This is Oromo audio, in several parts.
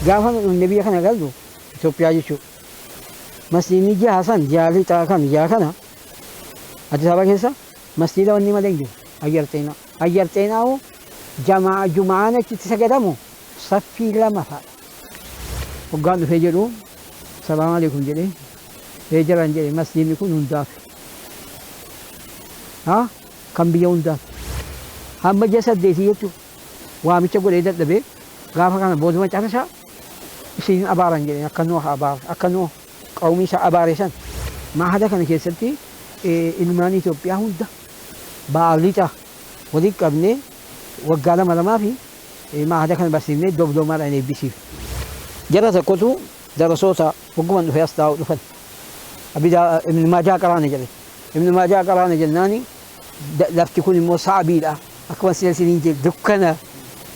Gaafa nu dhufne biyya kana gallu, Itoophiyaa jechuudha. Masjiidni jaha san, jaha lixaa kan jaha kana Addis Ababa keessa masjiida wanni malee hin jiru. Ayyar Xeenaa. Ayyar Xeenaa hoo jamaa juma'aan achitti sagadamu saffii lama fa'a. Hoggaan dhufee jedhu, "Salaamu alaikum" jedhee, "Ee jaran," jedhe, "masjiidni kun hundaaf. Haa, kan biyya hundaaf." Hamma ji'a 8 jechuudha. Waamicha godhee dadhabee gaafa kana booduma carsaa isin abaaran jedheen, akka Nuh abaar, akka Nuh qawmii isaa abaare san. Ma'ahada kana keessatti ilmaan Itoophiyaa hunda ba'a lixa walitti qabnee waggaa lama lamaa fi ma'ahada kana barsiifnee dobloomaadhaan eebbisiifne. Jara tokkotu darasoota hogguman dhufee as taa'u dhufan. Abida Ibn Maajaa qaraana jedhan. Ibn Maajaa qaraana jennaani, lafti kun immoo sa'abiidha. Akkuma sila isiniin jedhe, dukkana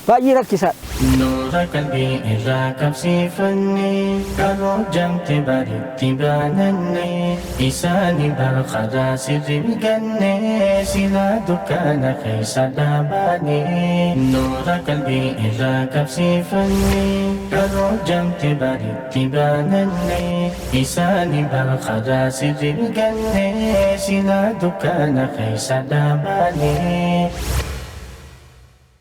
baay'ee rakkisaadha. Nuura qalbii irraa qabsiifanne, Qaroo jamte baritti baananne, Isaani bar karaa sirri ganne, Silaa dukkana keessa dhaabaane. Nuura qalbii irraa qabsiifanne, Qaroo jamte baritti baananne, Isaani bar karaa sirri ganne, Silaa dukkana keessa dhaabaane.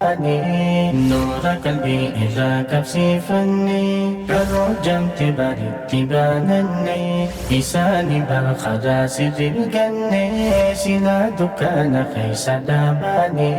Nuura qalbii irraa qabsiifanne, Qaroo jamte baritti baananne, Isaani bar karaa sirri ganne, Silaa dukkana keessa dhaabaane.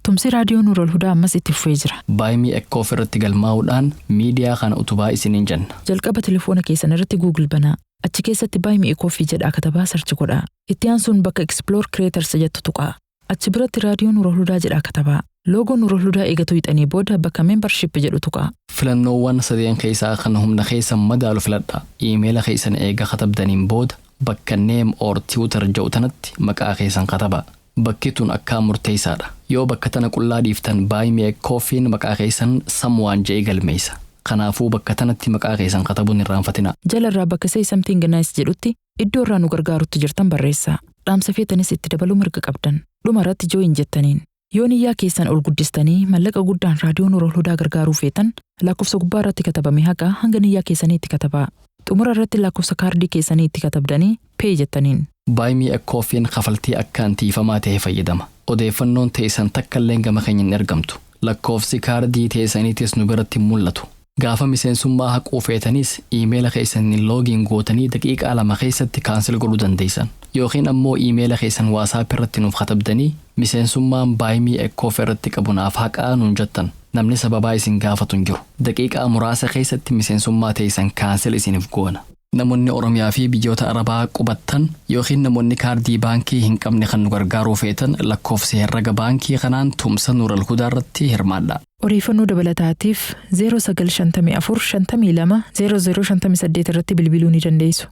Tumsi Raadiyoo Nuural Hudaa ammas itti fufee jira. Buy Me a Coffee irratti galmaa'uudhaan miidiyaa kana utubaa isiniin jenna. Jalqaba telefoona keessan irratti Google banaa. Achi keessatti "Buy Me a Coffee" jedhaa katabaa search godhaa. Itti aansuun bakka Explore Creators jettu tuqaa. Achi biratti Raadiyoo Nuural Hudaa jedhaa katabaa. Loogoo Nuural Hudaa eegatu hixanii booda bakka Membership jedhu tuqaa. Filannoowwan sadeen keessaa kan humna keessan madaalu filadhaa. Iimeela keessan eega katabdaniin booda bakka Name or Twitter jedhu tanatti maqaa keessan katabaa. Bakki tun akkaan murteessaadha. Yoo bakka tana qullaa dhiiftan, Buy Me a Coffeen maqaa keessan someone je'ee galmeessa. Kanaafuu bakka tanatti maqaa keessan katabuun hin irraanfatinaa. Jalarraa bakka "Say something nice" jedhutti iddoo irraa nu gargaarutti jirtan barreessaa. Dhaamsa feetanis itti dabaluu mirga qabdan. Dhuma irratti "Join" jettaniin. Yoo niyyaa keessan ol guddistanii mallaqa guddaan Raadiyoo Nuural Hudaa gargaaruu feetan, lakkoofsa gubbaa irratti katabame haqa hanga niyyaa keessanii itti katabaa. Xumura irratti lakkoofsa kaardii keessanii itti katabdanii "Pay" jettaniin. Buy Me a Coffeen kafaltii akkaan tiifamaa ta'e fayyadama. Odeeffannoon teessan takka illee gama keenya hin ergamtu. Lakkoofsi kaardii teessaniitis nu biratti hin mul'atu. Gaafa miseensummaa haquu feetanis iimeela keessaniin login gootanii daqiiqaa 2 keessatti cancel godhuu dandeessan. Yookiin ammoo iimeela keessan WhatsApp irratti nuuf katabdanii, "Miseensummaan Buy Me a Coffee irratti qabu naaf haqaa" nuun jettan. Namni sababaa isin gaafatu hin jiru. Daqiiqaa muraasa keessatti miseensummaa teessan cancel isiniif goona. Namoonni Oromiyaa fi biyyoota Arabaa qubattan yookiin namoonni kaardii baankii hin qabne kan nu gargaaruu feetan, lakkoofsa herrega baankii kanaan tumsa Nuural Hudaa irratti hirmaadha. Odeeffannoo dabalataatiif 0954 52 0058 irratti bilbiluu ni dandeessu.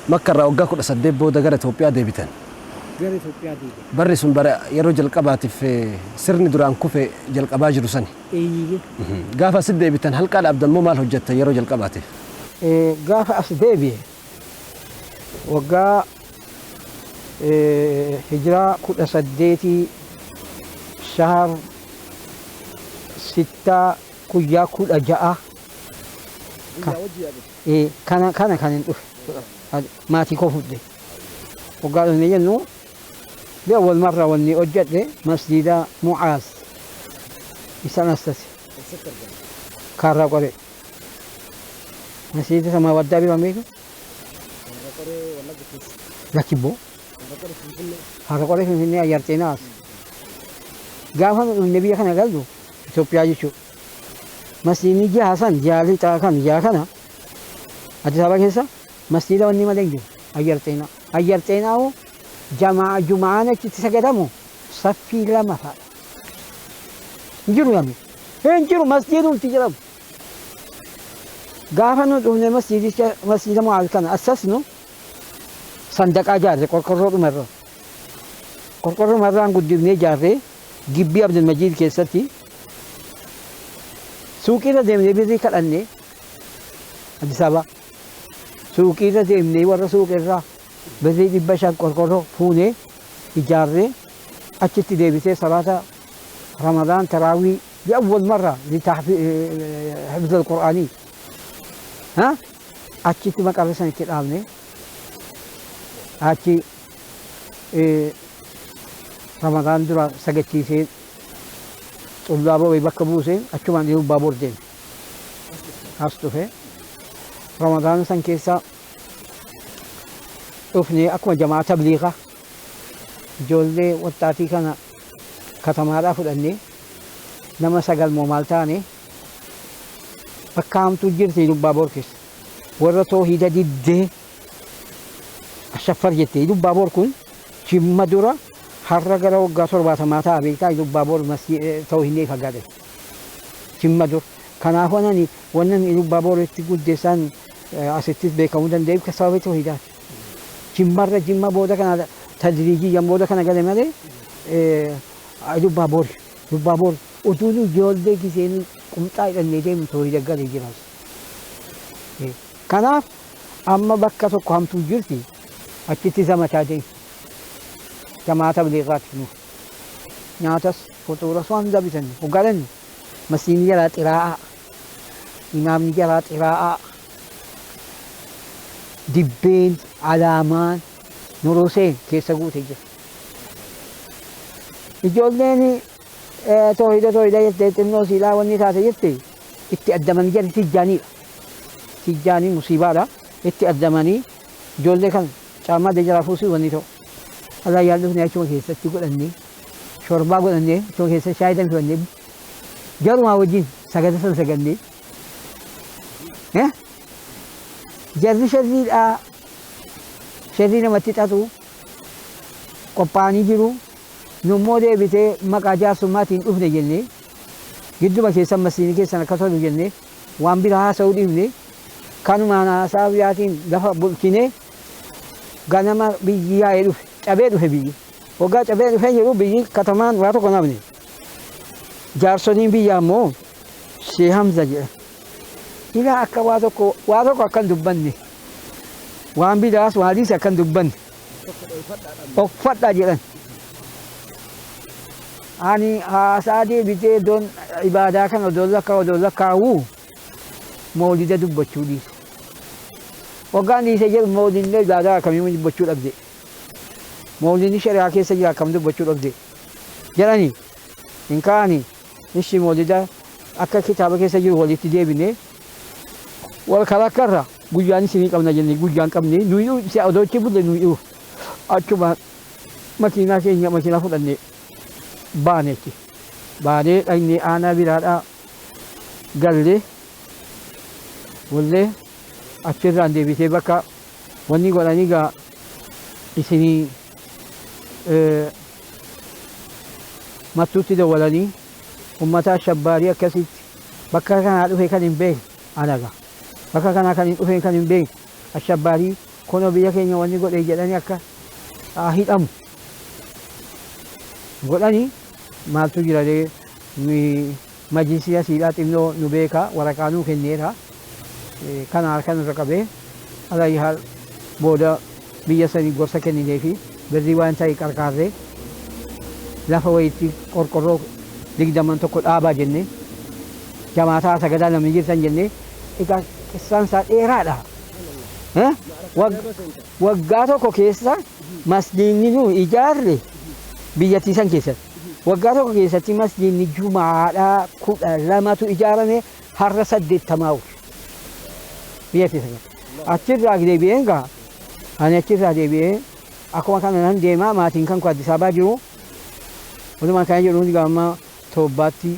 Makka irraa waggaa 18 booda gara Itoophiyaa deebitan. Gara Itoophiyaa deebi'e. Barri sun bara yeroo jalqabaatiif sirni duraan kufe jalqabaa jiru sani. Eeyyee. Gaafa asit deebitan halqaa dhaabdan moo maal hojjettan yeroo jalqabaatiif? Gaafa as deebi'e waggaa hijiraa 18, shahar sittaa, guyyaa 16 kana kan hin dhufe maatii koo fudhe. Waggaa dhufne jennu, awwal marra wanni hojjedhe masjiida Mucaaz isan assase, Kaarraa Qoree, masjiida sama waddaa bira beeku. Lakkibbo, Kaarra Qoree Finfinnee, Ayyar Xeenaa as. Gaafa nu dhufne biyya kana gallu, Itoophiyaa jechuudha. Masjiidni jaha san, jaha lixaa kan jaha kana Addis Ababa keessa masjiida wanni malee hin jiru. Ayyar Xeenaa. Ayyar Xeenaa hoo jamaa juma'aan achitti sagadamu saffii lama fa'a. Hin jiru namni. Hin jiru masjiidumti jedhamu. Gaafa nu dhufne masjiidicha, masjiida Mu'aaz kana assasnu, sandaqaa jaarre qorqorroo dhumarra. Qorqorroo marraan guddifnee jaarree gibbii Abdulmajiid keessatti suuqiirra deemnee birrii kadhannee, Addis Ababa. Suuqiirra deemnee warra suuqirraa birrii 500 qorqorroo fuunee ijaarree achitti deebisee salaata. Ramadaan taraawii لأول مرة لحفظ القرآني ها achitti maqarra san itti dhaabne achi Ramadaan dura sagachiisee xullaaba wayii bakka buusee achumaan Iluu Abbaa Boor deeme. As dhufe Ramadaan san keessa dhufnee akkuma jamaa tabliiqa ijoollee wattaatii kana katamaadhaa fudhannee nama 9 moo maal taane bakka hamtuu jirti Iluu Abbaa Boor keessa. Warra toohida diddee ashaffar jettee Iluu Abbaa Boor kun Jimma dura har'a gara waggaa 70 ta'a beektaa Iluu Abbaa Boor toohinee fagaate. Jimma dura. Kanaafuu anani wannan Iluu Abbaa Booritti guddeessaan asittis beekamuu danda'eef sababa toohidaati. Jimmarra Jimma booda kana tadriijii booda kana gale malee Iluu Abbaa Boor Iluu Abbaa Boor utuu nu ijoollee giseen qumxaa hidhannee deemnu toohida galee jiraas. Kanaaf amma bakka tokko hamtuu jirti achitti zamachaa deemu. Jamaa tabliiqaati nu. Nyaatas fuxuuras waan hunda bitanne hoggaadhanne masiinni jalaa xiraa'aa imaamni jalaa xiraa'aa dibbeen alaamaan nuruseen keessa guute jira. Ijoolleen toohida toohida jettee xinnoo siilaa wanni taate jette itti addamanii jarri tijjaaniidha. Tijjaanii musiibaadha. Itti addamanii ijoollee kan caammaa adda jalaa fuusii wanni ta'u. Alaa yaaddu achuma keessatti godhannee shorbaa godhannee achuma keessatti shaayii danfifannee jarumaa wajjin sagada san sagannee. Jarri sharriidhaa sharrii namatti xaxu qophaa'anii jiru. Nummoo deebitee maqaa jaarsummaatiin dhufne jennee gidduma keessan masiinii keessan akka tolu jennee waan biraa haasa'uu dhiifne kanumaan haasaa biraatiin lafa bulchinee ganama biyyi yaa'ee dhufe cabee dhufe biyyi. Waggaa cabee dhufee jiru biyyi katamaan waa tokko namni. Jaarsoliin biyyaa immoo Shee Hamza jedha. Ilaa akka waa tokko waa tokko akka hin dubbanne waan biraas waaliis akka hin dubbanne uffadhaa jedhan. Ani haasaa deebitee iddoon ibaadaa kana odoon lakkaa odoon lakkaa'uu moolida dubbachuu dhiise. Waggaan dhiisee jedhu moolidni ibaadaa akkamii dubbachuu dhabde. Moolidni shari'aa keessa jira akkam dubbachuu dhabde. Jedhani hin kaani ishi moolida akka kitaaba keessa jiru walitti deebinee wal kalakkarra guyyaan isinii qabna jennee guyyaan qabne nuyi si odoochi bulle nuyi achuma makiinaa keenya makiinaa fudhannee baanetti. Baanee dhaqnee aanaa biraadhaa gallee wallee achirraan deebitee bakka wanni godhanii gaa isinii mattuutti dawwalanii uummata ashabbaarii akkasitti bakka kanaa dhufe kan hin beekne anaga. Bakka kanaa kan hin dhufe kan hin beekne ashabbaarii kunoo biyya keenya wanni godhe jedhanii akka hidhamu godhanii maaltu jira ree majlisii asiidhaa xinnoo nu beeka waraqaa nuu kenneera. Kana harkaan irra qabee alayyi booda biyya sanii gorsa kenninee fi birrii waan ta'e qarqaarree lafa wayiitti qorqorroo 20 tokko dhaabaa jennee jamaataa sagadaa namni jirtan jennee egaa qissaan isaa dheeraadha. Waggaa tokko keessa masjiidni nu ijaarre biyyattii san keessatti. Waggaa tokko keessatti masjiidni jumaadhaa 12tu ijaarame har'a 80 ol. Biyyattii san keessatti. Achirraa deebi'een gaa ani achirraa deebi'ee akkuma kana nan deemaa maatiin kan koo Addis Ababaa jiru. Walumaa kana jedhu hundi amma Toobbaatti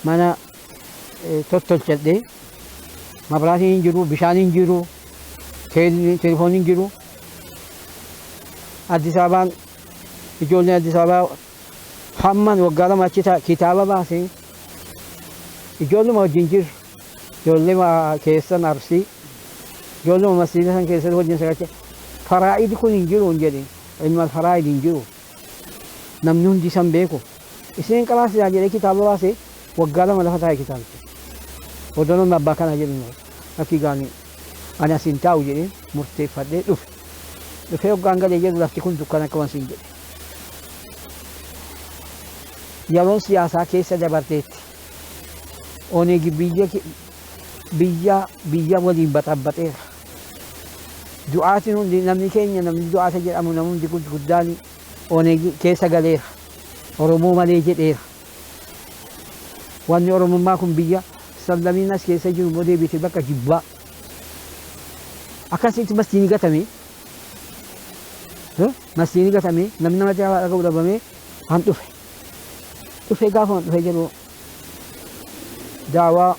mana tottolchadhee mabraatiin hin jiru, bishaan hin jiru, telefooniin hin jiru. Addis Ababaan ijoolleen Addis Ababaa hamman waggaa 2 achi kitaaba baasee ijoolluma wajjin jiru. Ijoollee keessan Arsii ijoolluma masjiida san keessatti wajjin sagacha faraa'idi kun hin jiru hin jedhe ilma faraa'idi hin jiru. Namni hundi san beeku. Isin qaraasisaa jedhee kitaaba baasee waggaa 2 lafa taa'e kitaabicha. Odoo namni abbaa kanaa jedhu akki gaanii ani as hin taa'u jedhee murteeffadhee dhufe. Dhufee waggaan galee jedhu lafti kun dukkana akka waan siin jedhe. Yeroon siyaasaa keessa dabarteetti. Oneegi biyya biyya biyya waliin baxabbaxeera. Du'aatiin hundi namni keenya namni du'aata jedhamu namni hundi guddaan Oneegi keessa galeera. Oromoo malee jedheera. Wanni Oromummaa kun biyya sablamiin as keessa jiru immoo deebitee bakka jibbaa. Akkasitti masjiidni gatamee masjiidni gatamee namni namatti hafaa dhaga'u dhabamee han dhufe. Dhufee gaafa dhufe jedhu daawaa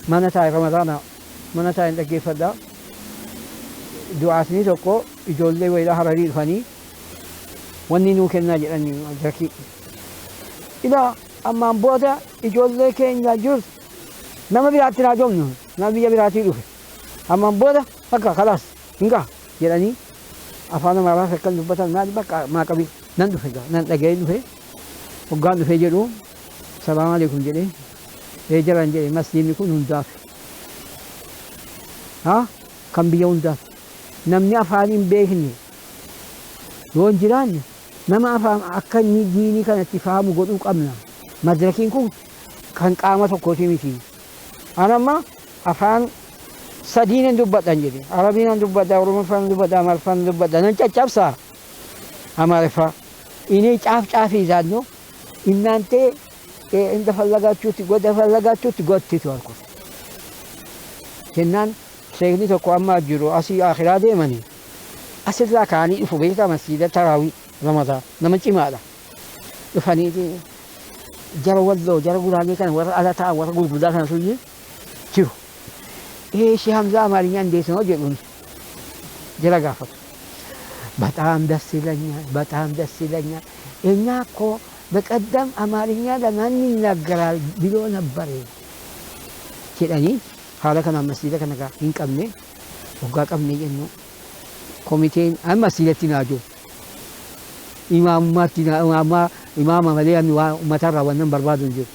mana taa'e Ramadaana mana taa'e dhaggeeffadha. Du'aatni tokko ijoollee wayilaa Hararii dhufanii wanni nuu kennaa jedhanii jakii. Ilaa ammaan booda ijoollee keenya jirtu nama biraatti naa joomnu nama biyya biraatii dhufe. Ammaan booda bakka kalaas hin gaha jedhanii afaan Amaaraa akkan dubbatan maali bakka maaqabii nan dhufe nan dhaga'ee dhufe. Hoggaan dhufee jedhu salaam alaikum jedhee ee jaran jedhe masjiidni kun hundaaf. Haa kan biyya hundaaf. Namni afaan hin beekne yoo hin jiraanne nama afaan akka inni diinii kanatti fahamu godhuu qabna. Madrakiin kun kan qaama tokkooti miti. Ani amma afaan sadiin hin dubbadhan jedhe. Arabiin hin dubbadha, Oromoffaan hin dubbadha, Amaariffaan hin dubbadha. Nan caccabsaa Amaariffaa. Inni caaf caafii isaannoo እናንተ እንደፈለጋችሁት ወደፈለጋችሁት ጎትቱ አልኩት። Jennaan sheekni tokko amma jiru asii akhiraa deemanii asirraa ka'anii dhufu beektaa masjiida taraawii Ramadaa nama cimaadha. Dhufanii jara Walloo jara Guraagee kana warra ala ta'an warra gurguddaa kana sun jiru. Ee shi Hamzaa አማርኛ እንዴት ነው jedhuun jara gaafatu. በጣም ደስ ይለኛል፣ በጣም ደስ ይለኛል። እኛ እኮ በቀደም አማርኛ ለማን ይናገራል ብሎ ነበር jedhanii haala kanaan masjiida kana hin qabne waggaa qabne jennu komiteen amma masjiidatti naa jiru. Imaamummaatti imaama malee ani waa uummatarraa wannan barbaadu hin jiru.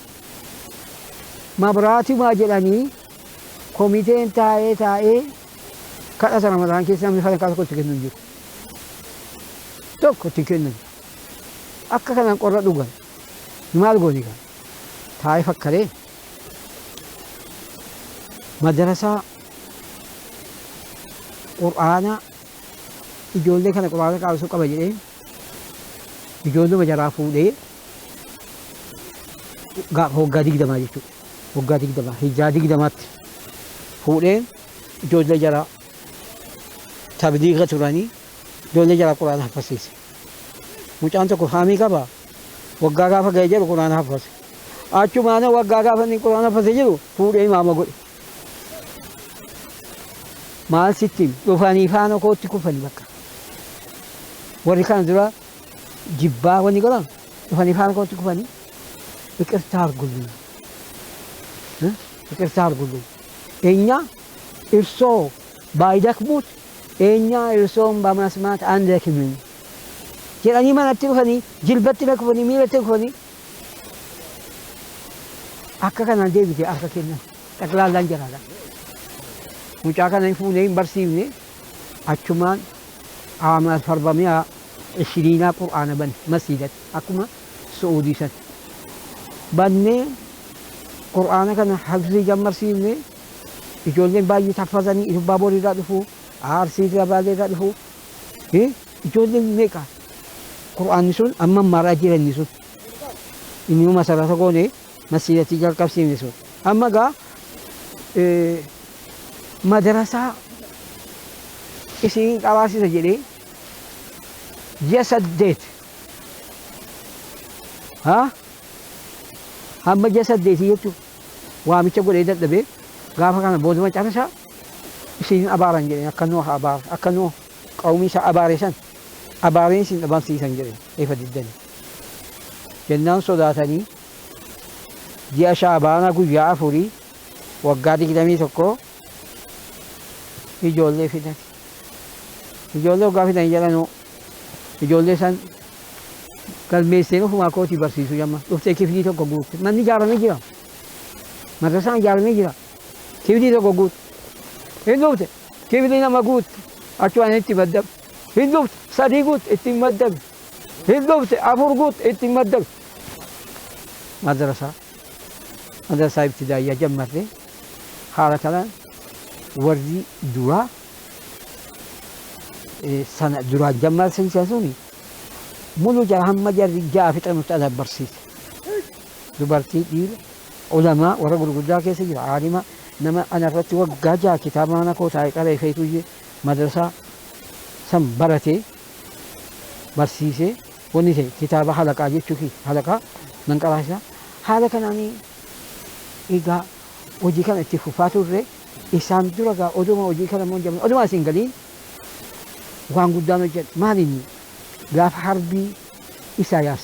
Mabraatumaa jedhanii komiteen taa'ee taa'ee kadhata Ramadaan keessa namni farankaa tokko itti kennu hin jiru. Tokko itti kennan. Akka kanaan qorra dhugan. Maal gooni kan? Taa'ee fakkaree madarasaa qur'aana ijoollee kana qur'aana qaabsuu qaba jedhee ijoolluma jaraa fuudhee waggaa 20 jechuudha. Waggaa 20 hijjaa 20tti fuudhee ijoollee jaraa tabliiga turanii ijoollee jaraa qur'aana haffasiise. Mucaan tokko faamii qaba waggaa gaafa ga'e jedhu qur'aana haffase. Achumaana waggaa gaafa inni qur'aana haffase jedhu fuudhee imaama godhe. Maal sitti dhufanii faana kootti kufanii bakka. Warri kana dura jibbaa wanni godhan dhufanii faana kootti kufanii ይቅርታ አድርጉልኝ ይቅርታ አድርጉልኝ እኛ እርሶ ባይደክሙት እኛ እርሶን በመስማት አንደክምም jedhanii manatti dhufanii jilbatti na kufanii miilatti kufanii akka kanaan deebite harka kennan xaqlaallaan jiraadha. Mucaa kana hin fuunee hin barsiifne achumaan aama farbamiyaa ishiriinaa qur'aana banne masjiidatti akkuma Su'uudii san. Bannee qur'aana kana hafzii jammarsiifne ijoolleen baay'ee taffazanii Ilubbaa Booriirraa dhufu Arsiirraa Baaleerraa dhufu ijoolleen meeqa qur'aanni sun amma maraa jiranni sun inni masarata goone masjiidatti jalqabsiifne sun amma gaa madarasaa isin qabaasisa jedhee ji'a 8 haa hamma ji'a 8 jechuudha waamicha godhee dadhabee gaafa kana booduma carasaa isin abaaran jedheen akka Nuh abaara akka Nuh qawmii isaa abaare san abaareen isin dhabamsiisan jedheen eefa diddanii jennaan sodaatanii ji'a Shaabaana guyyaa 4 waggaa 21 ijoollee fidan. Ijoollee waggaa fidan jedhanuu ijoollee san galmeessee ofumaa kootii barsiisuu jamma dhuftee kiflii tokko guutte manni ijaaramee jira madrasaan ijaaramee jira kiflii tokko guutte hin dhufte kiflii nama guutte achumaan itti maddabe hin dhufte 3 guutte ittiin maddabe hin dhufte 4 guutte ittiin maddabe Madrasaa madrasaa ibtidaayyaa jammarre. Haala kanaan warri duraa sana duraan jammarsiisan suni mulu jara hamma jarri ja'a fixanutti ana barsiise. Dubartii, dhiira, ulamaa warra gurguddaa keessa jira, aalima nama ana irratti waggaa 6 kitaaba mana koo taa'ee qara'ee feetu madrasaa san baratee barsiisee wanni ta'e kitaaba halaqaa jechuu kiyya halaqaa nan qaraasisa. Haala kanaanii egaa hojii kana itti fufaa turre. Isaan dura gaa oduma hojii kana immoo hin jamne oduma isin galiin waan guddaan hojjedhe. Maal inni? Gaafa harbii Isaayaas,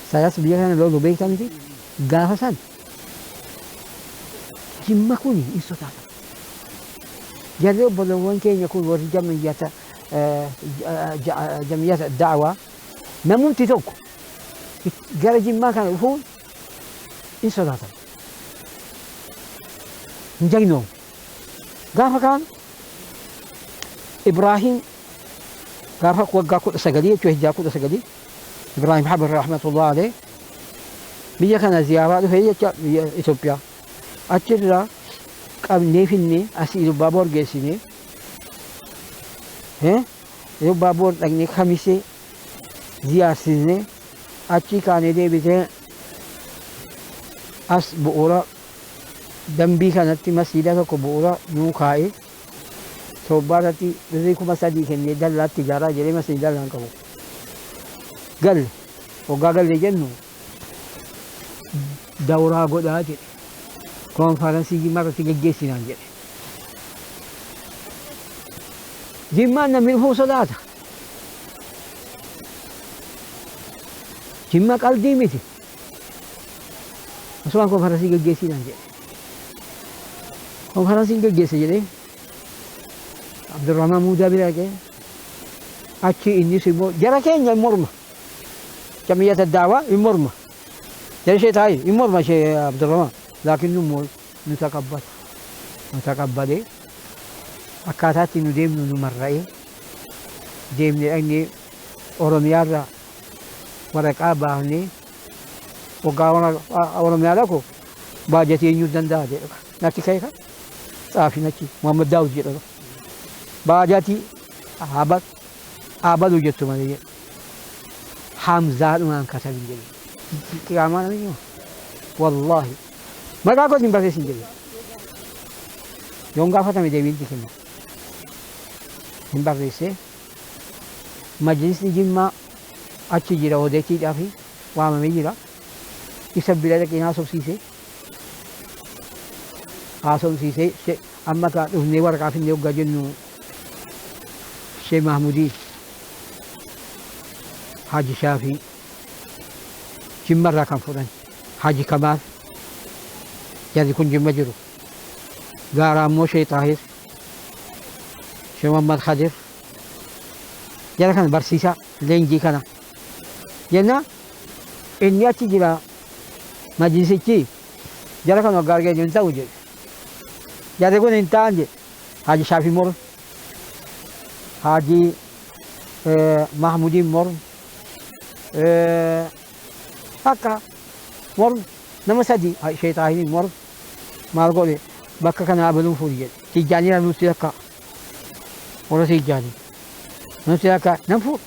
Isaayaas biyya kana lolu beektaa miti, gaafa san Jimma kun hin sodaatan. Jarri obbolowwan keenya kun warri jamiyyata da'awaa namumti tokko gara Jimmaa kana dhufuun hin sodaatan. Hin jagnoomu. Gaafa kaan Ibraahim gaafa waggaa 19 jechuun hijjaa 19 Ibraahim Habir rahmatullah alayh biyya kana ziyaaraa dhufee jecha biyya Itoophiyaa. Achirraa qabnee finnee asii Ilubaaboor geessinee, Ilubaaboor dhaqnee Kamisee ziyaarsisnee achii kaanee deebitee as bu'uura dambii kanatti masjiida tokko bu'uura nuu kaa'ee toobbaa irratti birrii 3000 kennee dallaatti ijaaraa jedhee masjiida dallaan qabu. Galle waggaa galle jennu dawraa godhaa jedhe. Koonfaransii Jimmaa irratti geggeessinaan jedhe. Jimmaan namni dhufuu sodaata. Jimma qaldii miti. Asumaan koonfaransii geggeessinaan jedhe. Koonfaransiin geggeesse jedhee Abdurrahmaan Muudaa bira dhaqee achi innis immoo jara keenya hin morma. Jamiyyata daawaa hin morma. Jara ishee taa'e hin morma ishee Abdurrahmaan. Laakiin nu immoo nu taqabbala. Nu taqabbalee akkaataa itti nu deemnu nu marra'ee deemnee dhaqnee Oromiyaarraa waraqaa baafnee waggaa Oromiyaa dhaqu baajatii eenyutu danda'a jedha. Natti ka'e kan xaafiin achi Muhammad Daawud jedhama. Baajatii abalu jettu malee jedhe. Hamzaadhumaan katabi jedhe. Qiyaamaa namni hima. Wallaahi. Maqaa koos hin barreessin jedhe. Yoon gaafatame deebiin itti kenna. Hin barreessee. Majlisni Jimmaa achi jira odeetiidhaa fi waamamee jira. Isa bira dhaqee haasofsiise. Haasofsiisee amma kaa dhufnee waraqaa finnee hoggaa jennu Shee Mahmudii, Haji Shaafii, Jimma irraa kan fudhan Haji Kamaal, jarri kun Jimma jiru. Gaaraa immoo Shee Xaahir, Shee Muhammad Khadir, jara kana barsiisaa leenjii kana jenna inni achi jira majlisichi jara kana waggaa argee hin ta'u jedhe. Jarri kun hin ta'an jedhe. Haji Shaafii morme. Haji Mahmudiin morme. Akka morme nama sadi Shee Xaahiriin morme. Maal godhe bakka kana abaluun fuudhi jedhe. Tijjaanii nutti lakkaa. Warra Tijjaanii. Nutti lakkaa nan fuudhu.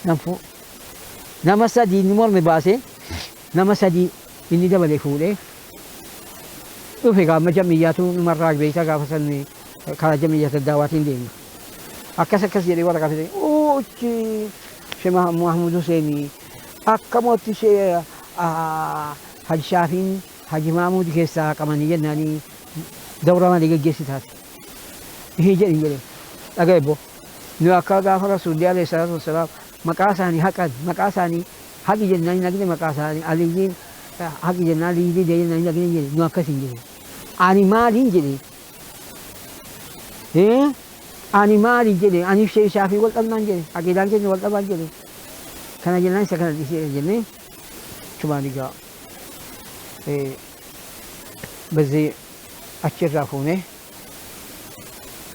Nan fuudhu. Nama sadi inni morme baasee nama sadi inni dabale fuudhee dhufe gaama jamiyyaatu numarraa beektaa gaafa san karaa jamiyyata daawaatiin deemna. Akkas akkas jedhee waraqaa fide. Uchi Shee Mahmud Hussein akka mootti Shee Haji Shaafiin Haji Mahmud keessaa haqamanii jennaanii dawra malee geggeessi taate. Ihii jedhin jedhe. Dhagaye boo. Nu akka gaafa Rasuulli alayhi salaatu wassalaam maqaa isaanii haqan maqaa isaanii haqi jennaan hin haqne maqaa isaanii Aliyyiin haqi jennaan Aliyyi dide jennaan hin haqne jedhe nu akkas hin jedhe. Ani maaliin jedhe? Ani maali jedhe? Aniif Shee Shaafii wal dhabnaan jedhe. Aqiidaan keenya wal dhabaan jedhe. Kana jennaan isa kana dhiisee jennee chumaan egaa bazii achirraa fuunee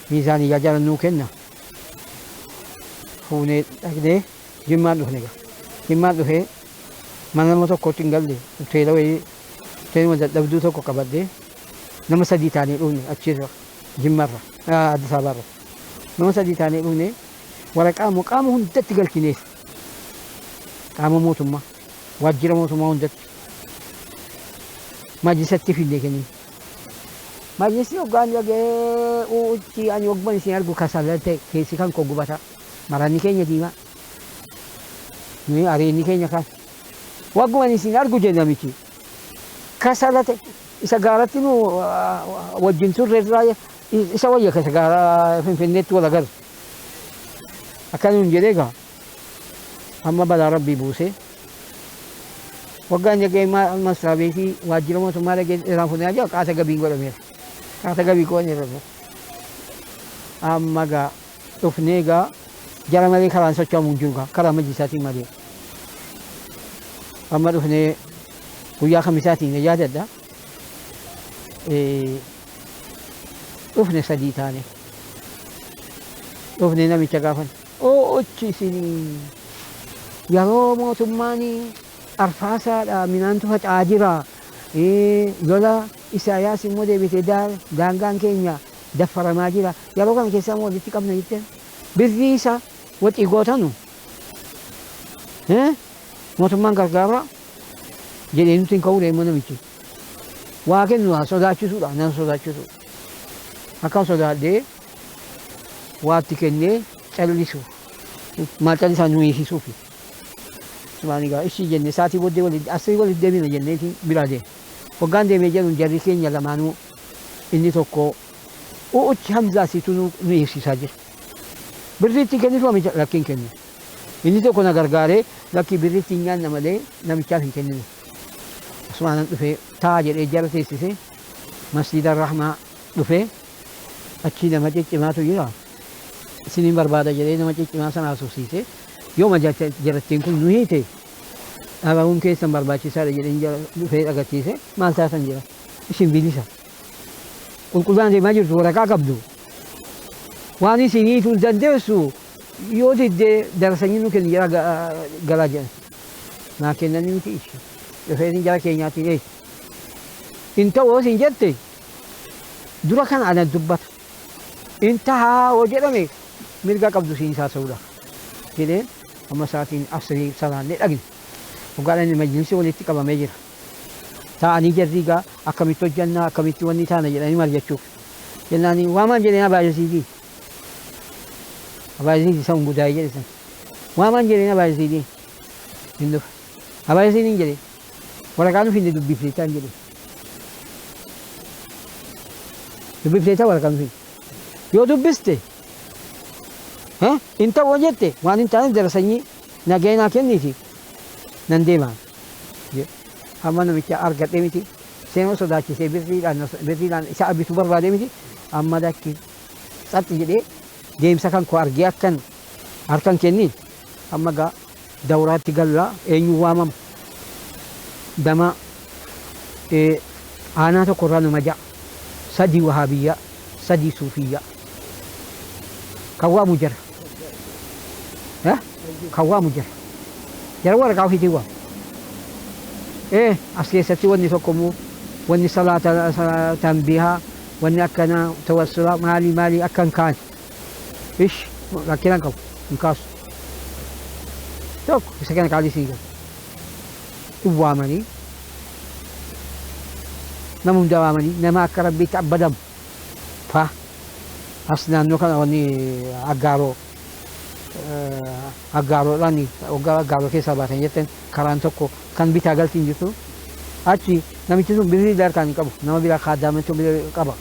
miizaaniyyaa jala nuu kenna fuunee dhaqnee Jimmaan dhufne egaa. Jimmaan dhufee Mana nama tokkotti hin galle, hoteela wayii, hoteeluma dadhabduu tokko qabadhee nama sadii taanee dhufne achirra, Jimmarra, Addis Ababarra. Nama sadii taanee dhufne, waraqaa immoo qaama hundatti galchineef. Qaama mootummaa, waajjira mootummaa hundatti. Majlisatti fidnee kennine. Majlisni hoggaan dhaga'ee u'utti ani hoggan isin argu kasala ta'e keessi kan koo gubata. Maranni keenya diimaa. Nuyi areenni keenya kan. Wagguman isin argu jedhe namichi. Kasala ta'e isa gaaratti nu wajjin turre irraa isa wayya isa gaara Finfinneetti wal agarru. Akka nuun jedhee egaa amma balaa rabbii buusee waggaan dhaga'ee maasraa beetii waajjira mootummaa dhagee irraan fuudhee jira qaata gabiin godhameera. Qaata gabii qoon irra. Amma gaa dhufnee gaa jara malee karaan socho'amu hin jiru gaa karaa majlisaatiin malee. Amma dhufnee guyyaa kamisaatiin na yaadadha. Dhufne sadii taane. Dhufne namicha gaafan. Oochi isinii yeroo mootummaan arfaasaadha minaantu faca'aa jira. Lola Isaayaas immoo deebitee daangaan keenya daffaramaa jira. Yeroo kana keessaa immoo walitti qabna jetteen. Birrii isa waxii gootanu. Mootummaan gargaara jedhee nuti hin ka'uu immoo namichi. Waa kennu haa sodaachisuudha nan sodaachisuudha. Akkan sodaadhee waatti kennee callisu. Maal callisaa nu hiisisuufi. Sumaan egaa ishii jennee sa'aatii booddee walitti asii walitti deebina jenneeti biraa deema. Waggaan deemee jedhu jarri keenya lamaanuu inni tokko u'uchi Hamzaa siitu nu hiisisaa jira. Birriitti kennitu namicha lakkiin kennu. Inni tokko na gargaaree lakkii birriitti hin nyaanna malee namichaaf hin kenninu. Usmaanan dhufee taa jedhee jara teessisee masjiida Rahmaa dhufee achii nama ciccimaatu jira. Isiniin barbaada jedhee nama ciccimaa sana haasofsiisee yooma jarattiin kun nu hiite dhabamuun keessan barbaachisaadha jedheen jara dhufee agarsiise maal taatan jira. Isin bilisa. Qulqullaan deemaa jirtu waraqaa qabdu. Waan isin hiituu hin dandeessu yoo diddee darsanii nu kennu jara galaa jedhan. Naa kennanii miti ishee. Dhufeen jara keenyaatiin eegi. Hin ta'u yoo isin jette dura kana ana dubbata. In tahaa yoo jedhame mirga qabdu siin isaa ta'uudha. Jedheen amma sa'aatiin asrii salaannee dhaqne. Hoggaadhaan majlisi walitti qabamee jira. Taa'anii jarri egaa akkamitti hojjannaa akkamitti wanni taana jedhanii mari'achuuf. Jennaani waamaan jedheen abaayisiitii. Abaayisiitii isa hungudaa'ee jedhe san. Waamaan jedheen abaayisiitii. Hin dhufa. Abaayisiitiin jedhe waraqaa nuuf hin dubbifteetaan jedhe. Dubbifteetaa waraqaa nuuf hin. Yoo dubbiste hin ta'u jette waan hin taaneef darasanyii nagee naa kenniiti nan deema. Amma namicha argadhee miti seenoo sodaachisee birriidhaan isa abituu barbaadee miti amma lakki xaxxi jedhee deemsa kan koo argee akkan harkan kenniin amma gaa dawraatti gallaa eenyu waamama. Dama aanaa tokko irraa nama ja'a sadii wahaabiyyaa sadii suufiyyaa kan waamu jara kan waamu jara jara waraqaa ofiitiin waamu. As keessatti wanni tokko immoo wanni salaata tanbiihaa wanni akkanaa tawassulaa maalii maalii akka hin kaane ish rakkina hin qabu hin kaasu. Tokko isa kana qaalii sii galu. Hin waamanii nama hunda waamanii nama akka rabbiitti abbadamu fa as naannoo kana wanni aggaaroo aggaaroodhaan waggaa aggaaroo keessaa baatan jettan karaan tokko kan bitaa galtiin jirtu achi namichi sun birrii harkaan hin qabu nama biraa kaaddaamachuu qaba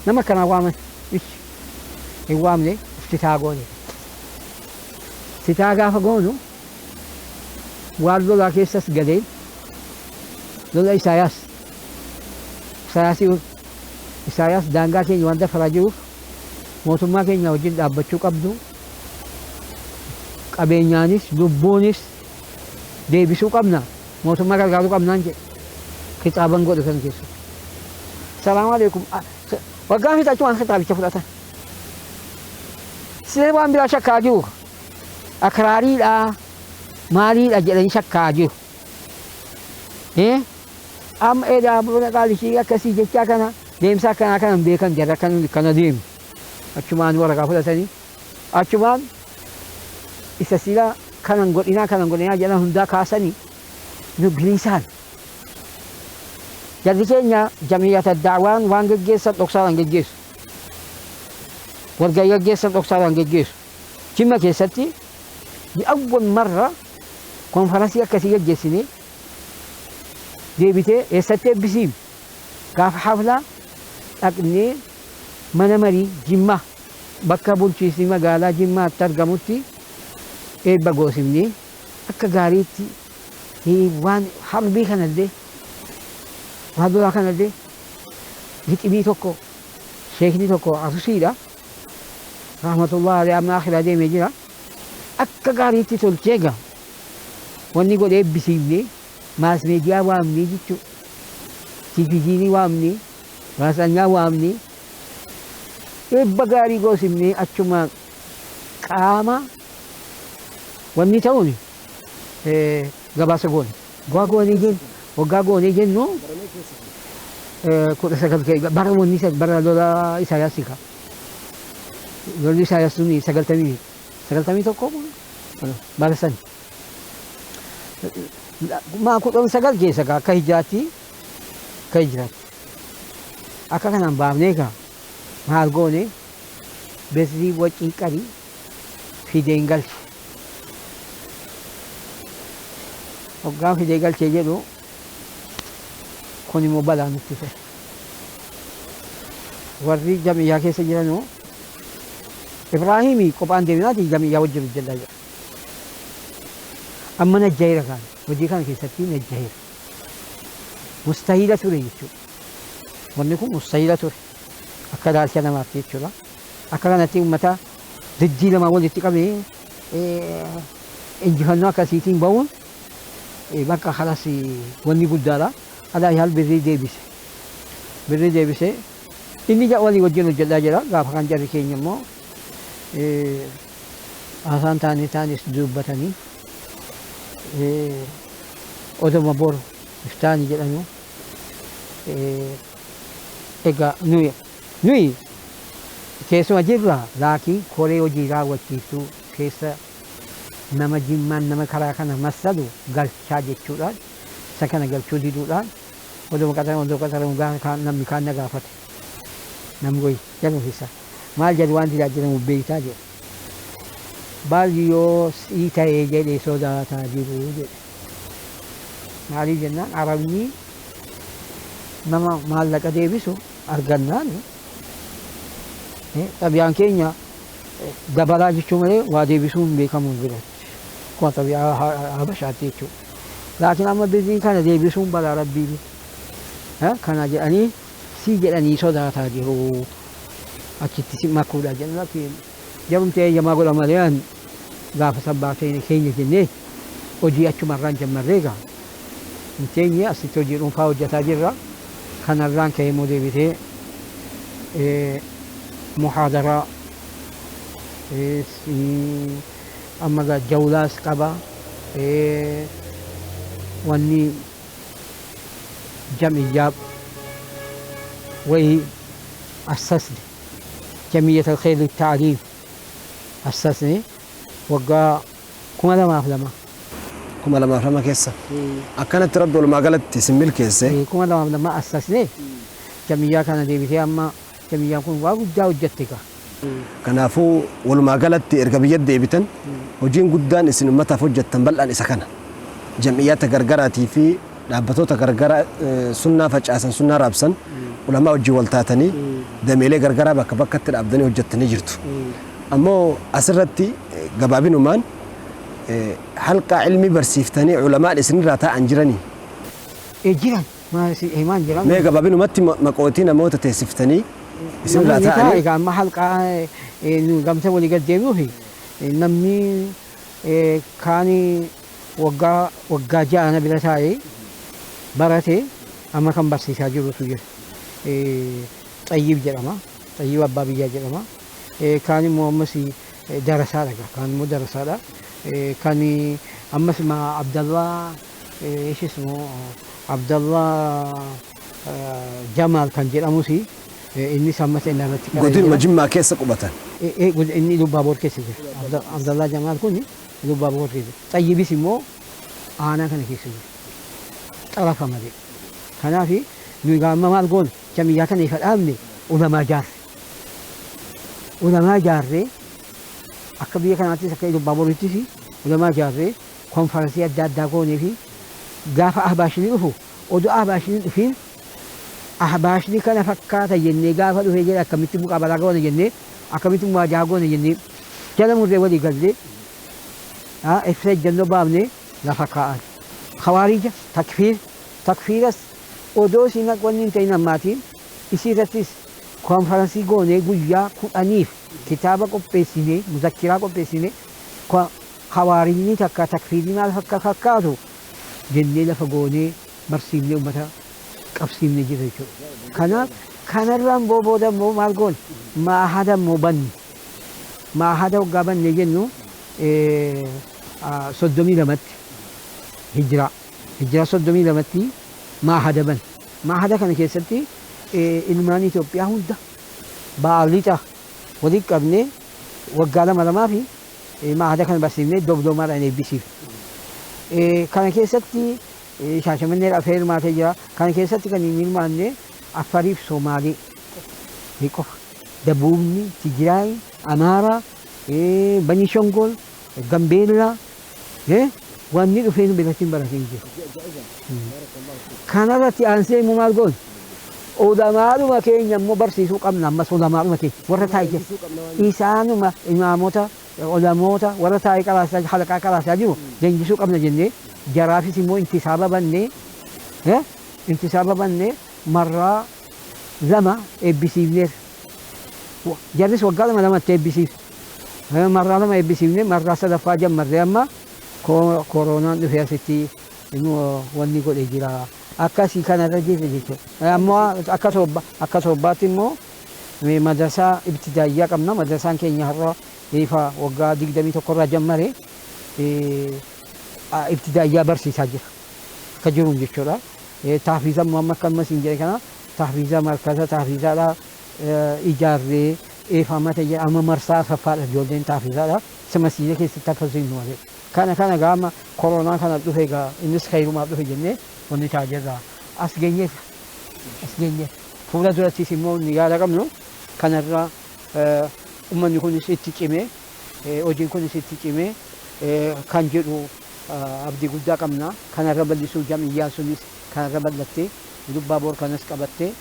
nama akkanaa waaman ishi hin waamne iftitaa goone iftitaa gaafa goonu waan lolaa keessas galee lola Isaayaas Isaayaas daangaa keenya waan dafaraa jiruuf mootummaa keenya wajjin dhaabbachuu qabdu qabeenyaanis lubbuunis deebisuu qabna mootummaa gargaaruu qabnaan jedhe kitaaban godhe kan keessa. Salaamu alaikum. Waggaan fixachuu waan kitaabicha fudhatan. Siree waan biraa shakkaa jiru. Akraariidha maaliidha jedhanii shakkaa jiru. Amma edaa buna qaalishii akkasii jechaa kana deemsa akkanaa kana hin beekan jarra kana deemu. Achumaan waraqaa fudhatanii achumaan isa sila kanan godhinaa kanan godhinaa jedhan hundaa kaasanii nu bilisaan. Jarri keenya jamiyyata da'waan waan geggeessan dhoksaadhaan geggeessu. Walgahii geggeessan dhoksaadhaan geggeessu. Jimma keessatti awwal marra konferansii akkasii geggeessinee deebitee eessatti eebbisiif gaafa haflaa dhaqnee mana marii Jimmaa bakka bulchiinsi magaalaa Jimmaatti argamutti eebba goosifnee akka gaariitti waan harbii kanallee waan lolaa kanallee giximii tokko sheekni tokko Arsiidha rahmatullah alayhi amma akhiraa deemee jira akka gaariitti tolchee gaa wanni godhee eebbisiifnee maas meediyaa waamnee jechuudha tiivijiinii waamnee raasanyaa waamnee eebba gaarii goosifnee achuma qaama wanni ta'uun gabaasa goone. Waggaa goonee jennu 19 bara wanni bara lola Isaayyaas ka. Lolli Isaayyaas sun 91 bara san. Maa 19 keessa ka akka hijiraatti akka hijiraatti. Akka kanaan baafnee ka maal goone beesii wacii qarii fideen galche. Waggaan fidee galchee jedhu kun immoo balaa nutti ta'e. Warri jamiyyaa keessa jiranuu Ibraahimii qophaan deeminaati jamiyyaa wajjin hojjechaa jira. Amma najjaheera kaan hojii kana keessatti najjaheera. Mustahiila ture jechuudha. Wanni kun mustahiila ture. Akka ilaalcha namaatti jechuudha. Akka kanatti uummata diddii lama walitti qabee injifannoo akkasiitiin bahuun bakka kalas wanni guddaadha. Alaa yaal birrii deebise. Birrii deebise. Inni walii wajjin hojjechaa jira. Gaafa kan jarri keenya immoo haasaan taane taanis dubbatanii oduma boru iftaani jedhamu egaa nuyi keessuma jirra laakiin koree hojii raawwachiiftuu keessa nama Jimmaan nama karaa kana massalu galchaa jechuudhaan isa kana galchuu diduudhaan oduma qaxaramu gaafa namni kaan na gaafate namni goyi jedhamu keessa maal jedhu waan didaa jedhamu beektaa jedhu baal yoo sii ta'ee jedhee sodaataa jiru jedhe maaliif jennaan arabni nama maallaqa deebisu argannaan xabiyaan keenya dabalaa jechuu malee waa deebisuu hin beekamu biratti akkuma xabiyaa habashaatti jechuudha. Laakiin amma birrii kana deebisuun balaa rabbii kana jedhanii si jedhanii sodaataa jiru achitti si makuudha jedhan laakiin jarumti eeyyamaa godha malee gaafa sabbaa keenya jennee hojii achumarraan jammarree gaa hin teenye asitti hojii dhuunfaa hojjetaa jirra kanarraan ka'ee immoo deebitee muhaadaraa amma gaa jawlaas qaba wanni jam'iyyaa wayii assasne jamiyyat alkhayr littaaliim assasne waggaa 2002. 2002 keessa. Akkanatti rabbi walumaa galatti isin milkeesse. 2002 assasne jamiyyaa kana deebitee amma jamiyyaan kun waa guddaa hojjette gaa. Kanaafuu walumaa galatti erga biyya deebitan hojiin guddaan isin uummataaf hojjettan bal'aan isa kana. Jam'iyyaata gargaraatii fi dhaabbatoota gargaraa sunnaa facaasan sunnaa raabsan ulamaa wajjin wal taatanii dameelee gargaraa bakka bakkatti dhaabdanii hojjettanii jirtu. Ammoo asirratti gabaabinumaan halqaa ilmi barsiiftanii ulamaan isinirraa taa'an jiranii. Jiran maal jiran. Mee gabaabinumatti maqootii namoota teessiftanii isinirraa taa'anii. Egaa amma halqaa gamta walii gad deemuufi namni kaanii waggaa 6 na bira taa'ee barate amma kan barsiisaa jirutu jira. Xayyib jedhama. Xayyib abbaa biyyaa jedhama. Kaan immoo ammas darasaadha. Kaan immoo darasaadha. Kan ammas ma Abdallaa ishis immoo Abdallaa Jamaal kan jedhamus innis amma seenaa irratti qara'ee Godinuma jira. Jimmaa keessa qubatan. Inni Lubbaaboor keessa jira. Abdallaa Jamaal kun Lubbaaboor keessa. Xayyibis immoo aanaa kana keessa jira. Xarafa malee. Kanaaf nuyi gaamma maal goone jamiyyaa kana ifa dhaabne ulamaa jaarre. Ulamaa jaarree akka biyya kanaattis akka Lubbaaborittis ulamaa jaarree konferansii adda addaa goonee fi gaafa ahbaashinii dhufu oduu ahbaashinii dhufiin ahbaashni kana fakkaata jennee gaafa dhufee jedhe akkamitti muqaabalaa goona jennee akkamitti muwaajaa goona jennee jala murree walii gallee ibsa ejjennoo baafnee lafa kaa'an. Khawaarija takfiir takfiiras odoo isiin wanni hin ta'in ammaatiin isii irrattis konferansii goonee guyyaa 10f kitaaba qopheessinee muzakkiraa qopheessinee khawaarijni takka takfiirii maal akka fakkaatu jennee lafa goonee barsiifnee uummata qabsiifnee jira jechuudha. Kanaaf kanarraan booda immoo maal goone maahada immoo banne maahada waggaa banne jennu 32tti hijiraa 32tti maahada banne. Maahada kana keessatti ilmaan Itoophiyaa hunda baalixa walitti qabnee waggaa lama lamaa fi maahada kana barsiifnee dobloomaadhaan eebbisiifne. Kana keessatti Shaashamannee rafee hirmaatee jira. Kana keessatti kan hin hirmaanne Affariif Somaalee ni qofa. Dabuubni, Tigraay, Amaaraa, Bani Shongol, Gambeellaa wanni dhufee nu biratti hin baratin jiru. Kanarratti aansee immoo maal goone? Ulamaadhuma keenya immoo barsiisuu qabna ammas ulamaadhuma keenya warra taa'ee jiru. Isaanuma imaamota ulamoota warra taa'ee qaraasaa halaqaa qaraasaa jiru leenjisuu qabna jennee jaraafis immoo intisaaba bannee marraa 2 eebbisiifneerra. Jarris waggaa lama lamatti eebbisiifne. Marraa 2 eebbisiifne marraa sadaffaa jammarree amma koronaan dhufee asitti immoo wanni godhe jira. Akkasii kanarra jirra jechuudha. Ammoo akka soobbaatti immoo madrasaa ibtidaayyaa qabna. Madrasaan keenya har'a ifa waggaa 21 irraa jammare ibtidaayyaa barsiisaa jira. Akka jiruun jechuudha. Tahfiiza immoo amma akka ammas hin jedhe kana tahfiiza markaza tahfiizaadha ijaarree eefamata amma marsaa afaffaadha ijoolleen tahfiizaadha. Isa masjiida keessatti haffasiin malee. Kana kana gaama koronaa kana dhufe egaa innis khayrumaaf dhufe jennee wanni ta'a jirra. As geenyeerra. As geenyeerra. Fuula durattis immoo ni yaada qabnu kanarra uummanni kunis itti cimee hojiin kunis itti cimee kan jedhu abdii guddaa qabna. Kanarra bal'isuu jamiyyaan sunis kanarra bal'attee Lubbaaboor kanas qabattee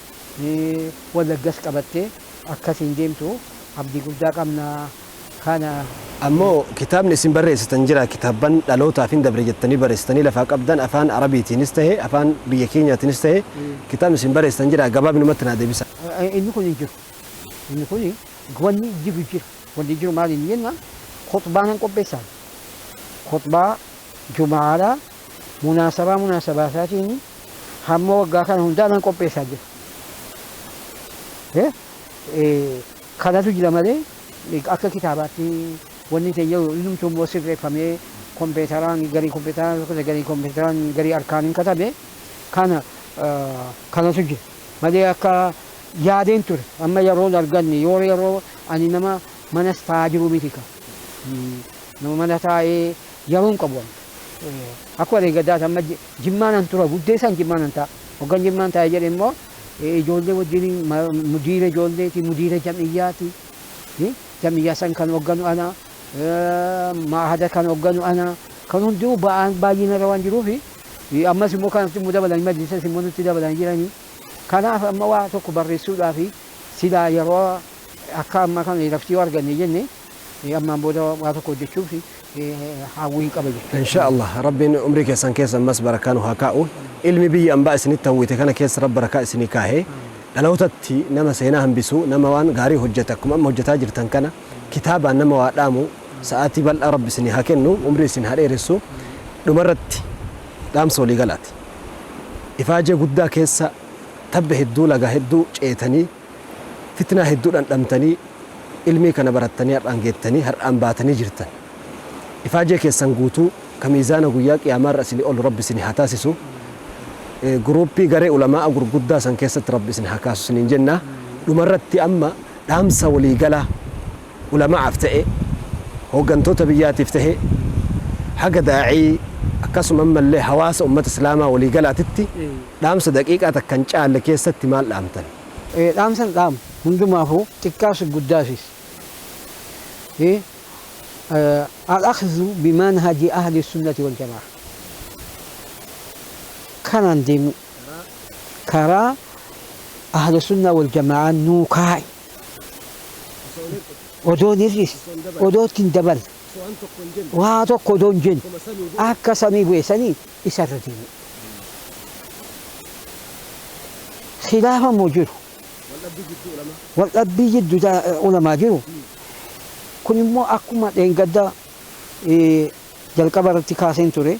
Wallaggas qabattee akkasiin deemtu abdii guddaa qabna. Kana Ammoo kitaabni isin barreessitan jira kitaabban dhalootaaf hin dabre jettanii barreessitanii lafaa qabdan afaan Arabiitiinis ta'e afaan biyya keenyaatiinis ta'e kitaabni isin barreessitan jira gabaabinumatti naa deebisa. Inni kun hin jiru. Inni kun wanni jiru jira. Wanni jiru maal inni jenna khutbaa nan qopheessaa. Khutbaa jumaadhaa munaasabaa munaasabaa isaatiin hamma waggaa kana hundaa nan qopheessaa jira. Kanatu jira malee akka kitaabaatti wanni ta'e yeroo inni immoo sirreeffamee kompiitaraan garii kompiitaraan garii kompiitaraan garii harkaan hin katabe kana kanatu jira malee akka yaadeen ture amma yeroo arganne yoo yeroo ani nama manas taa'aa jiru miti ka nama mana taa'ee yeroo hin qabu akkuma deeggaddaas amma jimmaan an tura guddeessaan jimmaan an ta'a hoggan jimmaan taa'ee jedhe immoo ijoollee wajjin mudiira ijoolleeti mudiira jam'iyyaati jam'iyyaa san kan hogganu ana maahada kan hogganu ana kan hunduu ba'aan baay'ina irra waan jiruufi ammas immoo kanatti immoo dabalanii majlisas immoo nutti dabalanii jiranii kanaaf amma waa tokko barreessuudhaafi silaa yeroo akka amma kana laftii yoo arganne jenne ammaan booda waa tokko hojjechuuf hawwii qaba jechuudha. Insha Allah Rabbiin umrii keessan keessa ammas barakaa nu haa kaa'u. Ilmi biyya ambaa isinitti hawwite kana keessa Rabbi barakaa isinii kaahee dhalootatti nama seenaa hambisu nama waan gaarii hojjete akkuma amma hojjetaa jirtan kana kitaabaan nama waa dhaamu sa'aatii bal'aa Rabbi isinii haa kennu umrii isin haa dheeressu dhumarratti dhaamsa walii galaati. Ifaajee guddaa keessa tabba hedduu laga hedduu ceetanii fitnaa hedduu dhandhamtanii ilmii kana barattanii har'aan geettanii har'aan baatanii jirtan. Ifaajee keessan guutuu ka miizaana guyyaa qiyaamaa irra isinii oolu Rabbi isinii haa taasisu. Guruuppii garee ulamaa gurguddaa san keessatti Rabbi isin haa kaasu isiniin jenna. Dhumarratti amma dhaamsa waliigalaa ulamaaf ta'e, hooggantoota biyyaatiif ta'e, haga daa'ii, akkasuma ammallee hawaasa ummata islaamaa waliigalaatitti dhaamsa daqiiqaa takka hin caalle keessatti maal dhaamtan? Dhaamsan dhaamu hundumaafuu, xiqqaas guddaasis, al-akhdhu bimanhaji ahli sunnati wal jamaa kanaan deemu, karaa ahli sunnaa wal jamaa nuu kaa'e odoo hin hir'isne, odoo itti hin daballe, waa tokko odoo hin jenne, akka samii bu'e sanii isarra deemu. Khilaafa immoo jiru, wal dhabbii jidduu ulamaa jiru kun immoo akkuma dheengadda jalqaba irratti kaaseen ture,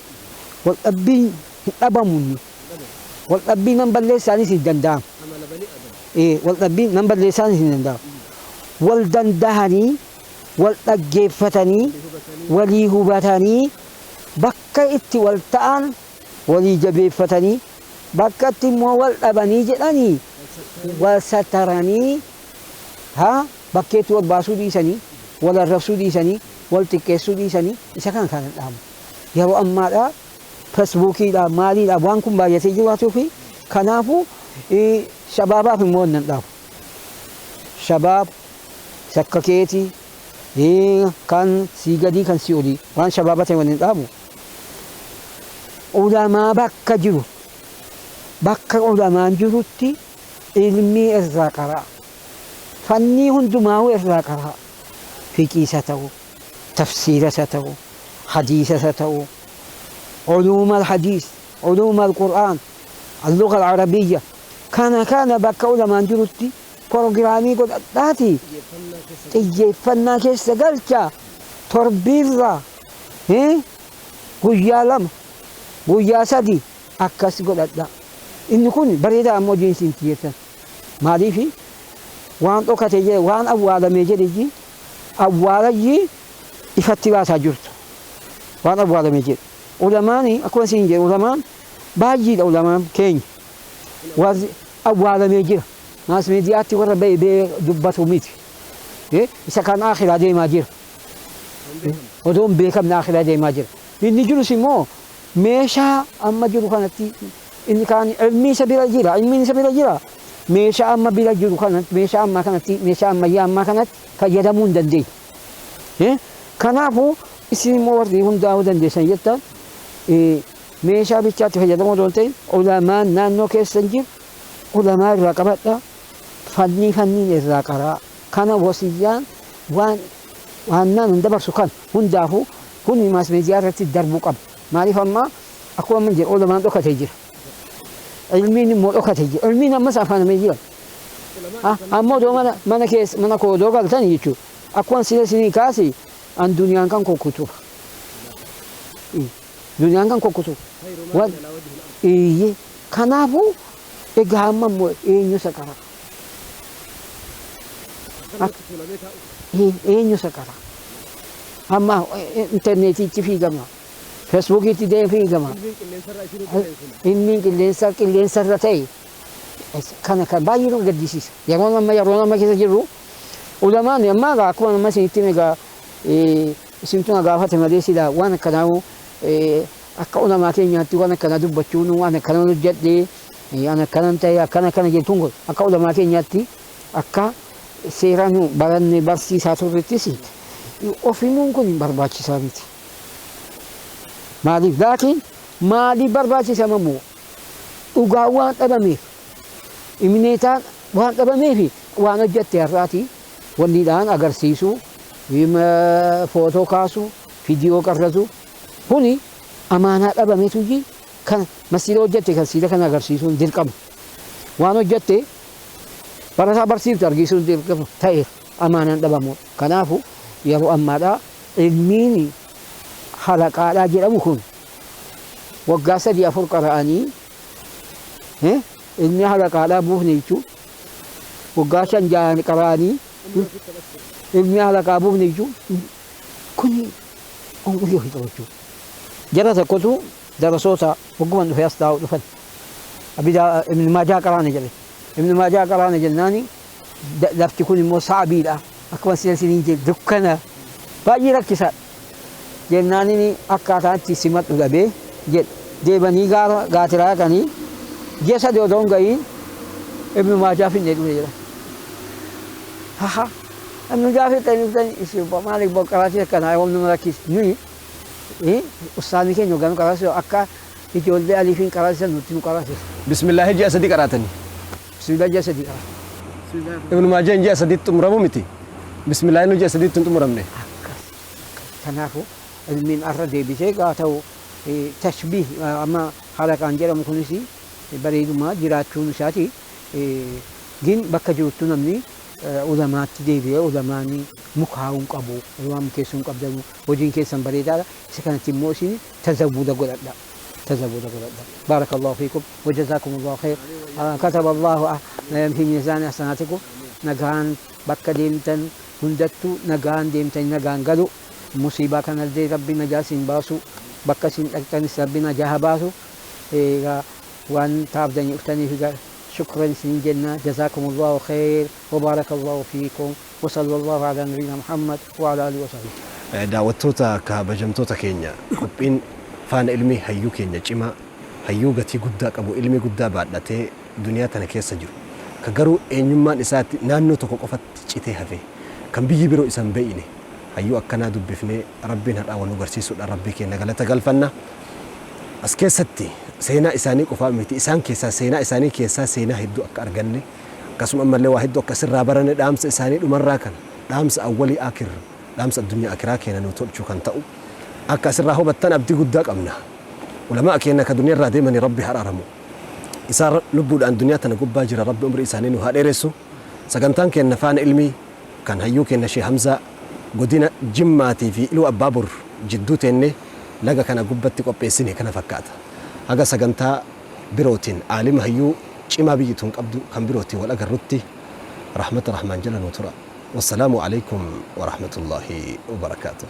wal dhabbiin hin dhabamu. Inni wal dhabbii nan balleessaanis hin danda'amu. Wal dhabbii nan balleessaanis hin danda'amu. Wal dandahanii, wal dhaggeeffatanii, walii hubatanii, bakka itti wal ta'an walii jabeeffatanii, bakka itti immoo wal dhabanii jedhanii wal sataranii, haa bakkeetti wal baasuu dhiisanii, wal arrabsuu dhiisanii, wal xiqqeessuu dhiisanii, isa kana kan dhaamu. Yeroo ammaadha Feesbuukiidha, maaliidha, waan kun baay'atee jiraatuu fi kanaafuu shabaabaaf immoo nan dhaamu. Shabaab sakka keetii kan sii gadii kan sii olii waan shabaaba ta'e waliin dhaamu. Ulamaa bakka jiru, bakka ulamaan jirutti ilmii irraa qaraa. Fannii hundumaa'uu irraa qaraa. Fiqiisa ta'u, tafsiiras haa ta'u, hadiisas haa ta'u, علوم الحديث، علوم القرآن، اللغة العربية، kana kana bakka ulamaan jirutti proogiraamii godhadhaati xiyyeeffannaa keessa galcha. Torbiirraa guyyaa 2, guyyaa 3 akkas godhadha. Inni kun bareedaa. Ammoo hojiin isin xiyyeessan maaliifi waan dhokate jedhe, waan awwaalamee jedhe, awwaalayyi ifatti baasaa jirtu. Waan awwaalamee jedhe, ulamaani akkuma isin jedhe, ulamaan baay'eedha. Ulamaan keenya warri awwaalamee jira maas miidiyaatti warra ba'e ba'ee dubbatu miti. Isa kan akhiraa deemaa jira, odoo hin beekamne akhiraa deemaa jira. Inni jirus immoo meeshaa amma jiru kanatti, inni kaan ilmi isa bira jira, ilmiin isa bira jira, meeshaa amma bira jiru kanatti, meeshaa ammaa kanatti, meeshaa ammayyaa ammaa kanatti fayyadamuu hin dandeenye. Kanaafuu isin immoo warri hundaa'uu dandeessan jettan, meeshaa bichaatti fayyadamuu osoo hin ta'in, ulamaan naannoo keessan jiru ulamaa irraa qabadha, fannii fanniin irraa qaraa. Kana wasiyyaan waan waan naan hin dabarsu kan hundaafuu kun maas miidiyaa irratti darbuu qaba. Maaliif amma akkuma amma jedhu ulamaan dhokatee jira, ilmiin immoo dhokatee jira, ilmiin ammas afaanamee jira. Ammoo odoo mana keessa, mana koo odoo galtan jechuudha, akkuma sila isinii kaasi, an duniyaan kan kukkutuuf, duniyaan kan kukkutuuf wan iyyi. Kanaafuu egaa amma immoo eenyu isa qara? Eenyu isa qara? Amma intarneetiitti fiigama, Feesbuukiitti deem fiigama, ilmiin qilleensa qilleensarra ta'e. Kana kan baay'ee nama gaddisiisa yeroon amma keessa jirru. Ulamaan ammaa egaa akkuma amma isinitti egaa isintu na gaafate malee sila waan akkanaa akka ulamaa keenyaatti waan akkanaa dubbachuun, waan akkana hojjedhe, waan akkanan ta'e, akkana akkana jettuun kun akka ulamaa keenyaatti, akka seera nu baranne barsiisaa turrettis of himuun kun barbaachisaa miti. Maaliif laakiin maaliif barbaachisa mamoo? Dhugaan waan dhabameef, imineetaan waan dhabameef, waan hojjette har'aati wanniidhaan agarsiisuu, footoo kaasuu, viidiyoo qarratu kuni amaanaa dhabameetu kan masjiida hojjette kan siida kana agarsiisuun dirqama. Waan hojjette barataa barsiiftu argisiisuun dirqama ta'eera, amaanaan dhabamuudha. Kanaafu yeroo ammaadhaa ilmiin halaqaadhaa jedhamu kun waggaa 3 4 qara'anii ilmi halaqaadhaa buufne jechuun, waggaa 5 6 qara'anii ilmi halaqaa buufne jechuun kuni umurii ofii qabachuu. Jara tokkotu darasoota wagguman dhufee as taa'u dhufan. Abida Ibn Maajaa qaraane jedhe. Ibn Maajaa qaraane jennaani lafti kun immoo sa'abiidha. Akkuma sila isiniin jedhe dukkana baay'ee rakkisaadha. Jennaaniin akkaataa itti simadhu dhabee jedhe. Deebanii gaara gaatiraa dhaqanii ji'a 3 odoo hin ga'iin Ibn Maajaa finnee dhufne jedhan. Haha Ibn Maajaa fixxanii dhuftanii isin maaliif qaraatii akkanaa yoom nama rakkisi nuyi ustaazni keenya hoggaa nu qaraasisu akka ijoollee aliifiin qaraasisan nutti nu qaraasisa. Bismillaahi ji'a 3 qaraatanii. Bismillah ji'a 3 qaraatan. Ibn Maajaan ji'a 3tti xumuramu miti. Bismillaahinuu ji'a 3tti hin xumuramne. Akkas akkas kanaafuu ilmiin arra deebisee gaa ta'u tashbiih amma halaqaan jedhamu kunis bareeduma jiraachuun isaati gin bakka jiruttu namni ulamaatti deebi'ee ulamaan mukaa'uu hin qabu ulamaa mukeessuu hin qabdanu hojiin keessan bareedaadha isa kanatti immoo isin tazawwuda godhadha tazawwuda godhadha baarakallahu fiikum wa jazaakumullahu khayr kataba Allahu fi miizaani hasanatikum nagaan bakka deemtan hundattuu nagaan deemtanii nagaan galu musiibaa kanallee rabbi najaa isin baasu bakka isin dhaqxanis rabbi najaa haa baasu egaa waan taabdanii dhuftaniif egaa shukran isiniin jenna jazaakumullahu khayr wa baarakallahu fiikum wa sallallahu ala nabiyina Muhammad wa ala alihi wa sahbihi. Daawwattoota kabajamtoota keenya qophiin Faana Ilmii hayyuu keenya cimaa, hayyuu gatii guddaa qabu, ilmii guddaa baadhatee duniyaa tana keessa jiru, ka garuu eenyummaan isaatti naannoo tokko qofatti citee hafe, kan biyyi biroo isa hin beeyne, hayyuu akkanaa dubbifnee Rabbiin har'aa wal nu garsiisuudhaan Rabbii keenna galata galfanna. As keessatti seenaa isaanii qofaa miti, isaan keessaa seenaa isaanii keessaa seenaa hedduu akka arganne, akkasuma ammallee waa hedduu akka asirraa baranne dhaamsa isaanii dhumarraa kana, dhaamsa awwalii aakir, dhaamsa addunyaa akiraa keena nuu tolchu kan ta'u akka asirraa hubattan abdii guddaa qabna. Ulamaa keenna ka duniyarraa deemanii Rabbi haa araaramu. Isaan lubbuudhaan duniyaa tana gubbaa jira Rabbi umrii isaanii nuu haa dheeressu. Sagantaan keenna Faana Ilmii kan hayyuu keenna Sheeh Hamzaa godina Jimmaatii fi Iluu Abbaabur jidduu teennee laga kana gubbatti qopheessine kana fakkaata. Haga sagantaa birootiin aalima hayyuu cimaa biyyi tun qabdu kan birootiin wal agarrutti rahmata rahmaan jala nuu tura. Wassalaamu Aleykum Warahmatullaahi Wabarakaatuh.